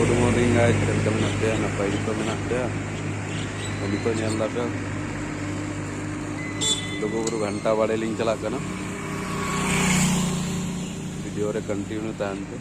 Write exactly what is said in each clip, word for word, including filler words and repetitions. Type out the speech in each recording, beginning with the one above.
Good morning guys, ᱪᱮᱫ ᱞᱮᱠᱟ ᱢᱮᱱᱟᱜ ᱯᱮᱭᱟ? ᱱᱟᱯᱟᱭ ᱜᱮᱛᱚ ᱢᱮᱱᱟᱜ ᱯᱮᱭᱟ? ᱱᱤᱛᱚᱜ ᱧᱮᱞ ᱫᱟᱯᱮ ᱞᱩᱜᱩᱵᱩᱨᱩ ᱜᱷᱟᱱᱴᱟ ᱵᱟᱲᱮ ᱞᱤᱧ ᱪᱟᱞᱟᱜ ᱠᱟᱱᱟ᱾ ᱵᱷᱤᱰᱤᱭᱳ ᱨᱮ ᱠᱚᱱᱴᱤᱱᱤᱭᱩ ᱛᱟᱦᱮᱱ ᱯᱮ᱾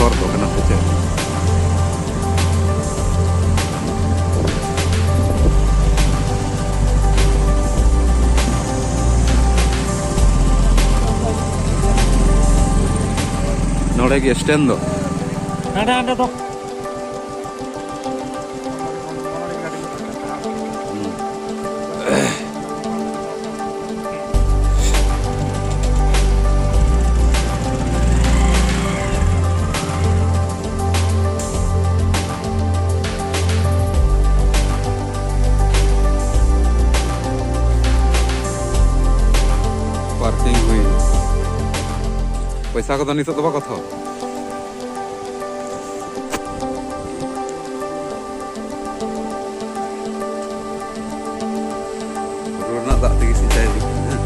ᱦᱚᱨ ᱫᱚ ᱠᱟᱱᱟ ᱥᱮ ᱪᱮᱫ? ᱱᱚᱰᱮ ᱜᱮ ᱥᱴᱮᱱᱰ ᱫᱚ᱾ ᱦᱟᱸᱰᱮ, ᱦᱟᱸᱰᱮ ᱫᱚ᱾ ᱯᱟᱨᱠᱤᱝ ᱦᱩᱭ ᱮᱱᱟ᱾ ᱯᱚᱭᱥᱟ ᱠᱚᱫᱚ ᱱᱤᱛᱚᱜ ᱫᱚ ᱵᱟᱠᱚ ᱦᱟᱛᱟᱣᱟ᱾ ᱵᱩᱨᱩ ᱨᱮᱱᱟᱜ ᱫᱟᱜ ᱛᱮᱜᱮ ᱥᱤᱸᱪᱟᱭ ᱦᱩᱭᱩᱜ ᱠᱟᱱᱟ, ᱦᱮᱸ᱾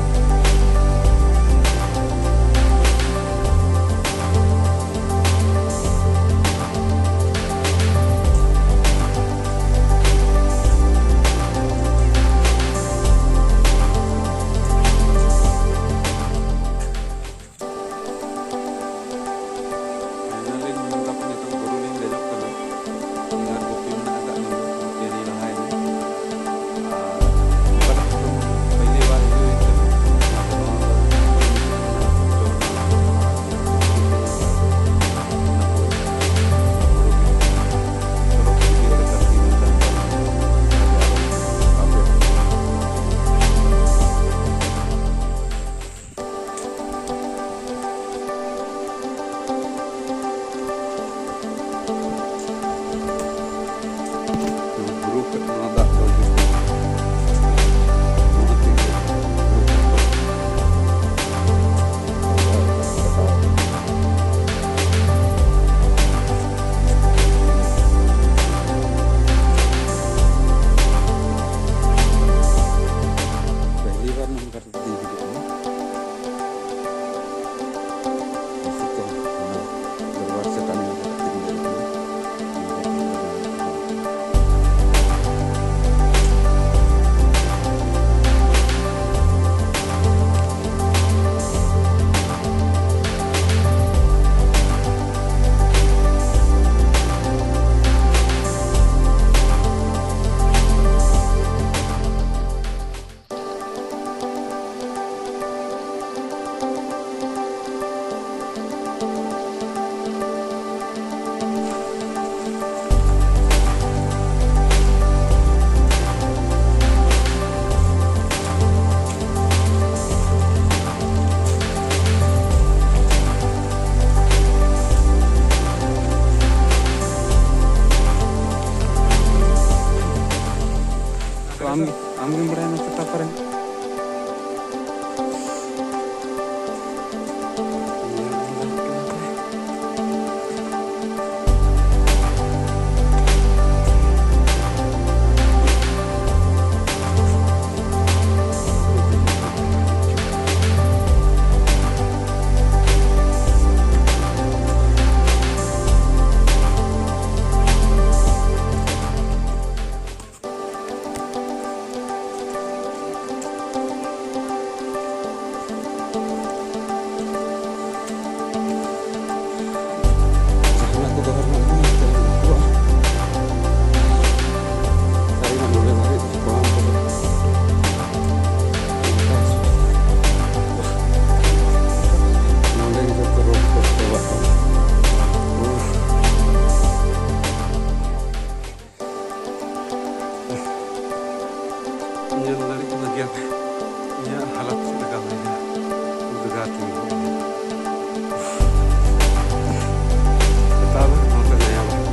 ᱛᱟᱦᱞᱮ ᱱᱚᱛᱮ ᱱᱟᱭᱟ ᱵᱟᱲᱟ᱾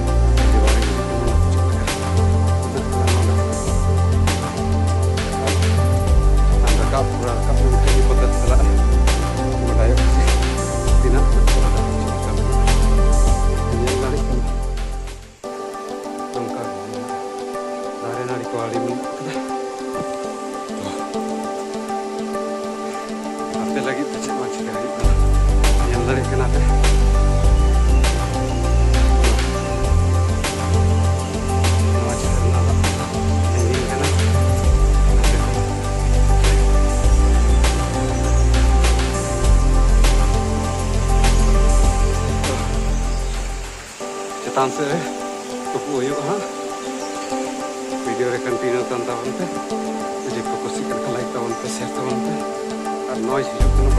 ᱟᱹᱰᱤ ᱵᱟᱲᱟ ᱜᱮ ᱦᱤᱡᱩᱜ ᱠᱟᱱᱟ, ᱪᱮᱫ ᱞᱮᱠᱟ? ᱟᱨ ᱨᱟᱠᱟᱵ, ᱯᱩᱨᱟ ᱨᱟᱠᱟᱵ ᱞᱮᱱᱠᱷᱟᱱ ᱜᱮ ᱯᱟᱛᱟ ᱪᱟᱞᱟᱜᱼᱟ᱾ ᱵᱟᱰᱟᱭᱚᱜ ᱠᱟᱱᱟ ᱛᱤᱱᱟᱹᱜ ᱪᱮᱫ ᱞᱮᱠᱟ ᱢᱮᱱᱟᱜᱼᱟ᱾ ᱧᱮᱞ ᱫᱟᱲᱮᱭᱟᱜ ᱠᱟᱱᱟ᱾ ᱱᱚᱝᱠᱟ ᱫᱟᱨᱮ ᱱᱟᱹᱲᱤ ᱠᱚ ᱟᱹᱰᱤ ᱢᱮᱱᱟᱜ ᱠᱟᱫᱟ᱾ ᱟᱯᱮ ᱞᱟᱹᱜᱤᱫ ᱛᱮ ᱪᱮᱫ ᱢᱟ ᱪᱤᱠᱟ ᱦᱩᱭᱩᱜ ᱠᱟᱱᱟ, ᱧᱮᱞ ᱫᱟᱲᱮᱭᱟᱜ ᱠᱟᱱᱟ ᱯᱮ᱾ ᱱᱚᱣᱟ ᱡᱷᱟᱨᱱᱟ ᱫᱟᱜ ᱞᱤᱸᱜᱤᱱ ᱠᱟᱱᱟ᱾ ᱪᱮᱛᱟᱱ ᱥᱮᱫ ᱨᱮ ᱛᱩᱯᱩ ᱦᱩᱭᱩᱜᱼᱟ ᱦᱟᱸᱜ᱾ ᱵᱷᱤᱰᱤᱭᱳ ᱨᱮ ᱠᱚᱱᱴᱤᱱᱤᱭᱩ ᱛᱟᱦᱮᱱ ᱛᱟᱵᱚᱱ ᱯᱮ᱾ ᱡᱩᱫᱤ ᱯᱮ ᱠᱩᱥᱤᱜ ᱠᱟᱱ ᱠᱷᱟᱱ ᱞᱟᱭᱤᱠ ᱛᱟᱵᱚᱱ ᱯᱮ, ᱥᱮᱭᱟᱨ ᱛᱟᱵᱚᱱ ᱯᱮ᱾ ᱟᱨ ᱱᱚᱭᱮᱥ ᱦᱤᱡᱩᱜ ᱠᱟᱱᱟ